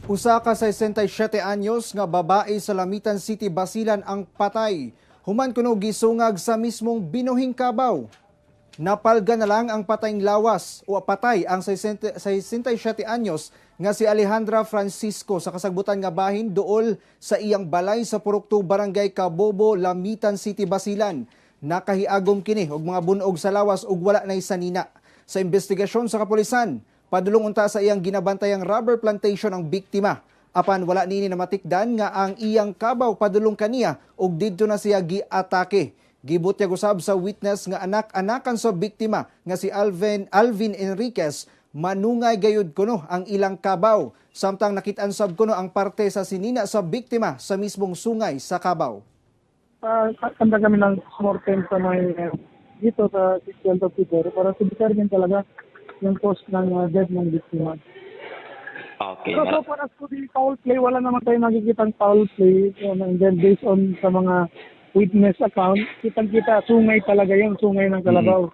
Usa ka 67 anyos nga babae sa Lamitan City, Basilan ang patay human kuno gisungag sa mismong binuhing kabaw. Napalga na lang ang patayng lawas o patay ang 67 anyos nga si Alejandra Francisco sa kasagbutan nga bahin duol sa iyang balay sa Purok 2, Barangay Kabobo, Lamitan City, Basilan. Nakahiagom kini og mga bunog sa lawas ug wala nay sanina. Sa investigasyon sa kapulisan, padulong unta sa iyang ginabantayang rubber plantation ang biktima. Apan wala nini namatikdan nga ang iyang kabaw padulong kaniya ug didto na siya giatake. Gibutyag usab sa witness nga anak-anakan sa biktima nga si Alvin Alvin Enriquez, manungay gayud kuno ang ilang kabaw. Samtang nakit-an sab kuno ang parte sa sinina sa biktima sa mismong sungay sa kabaw. Kanta kami ng mortem sa may dito sa 12 of February para to determine talaga yung cause ng death ng biktima. Okay. So, so far as to the foul play, wala naman tayong nakikitang foul play. And then based on sa mga witness account, kitang-kita, sungay talaga yun, sungay ng kalabaw.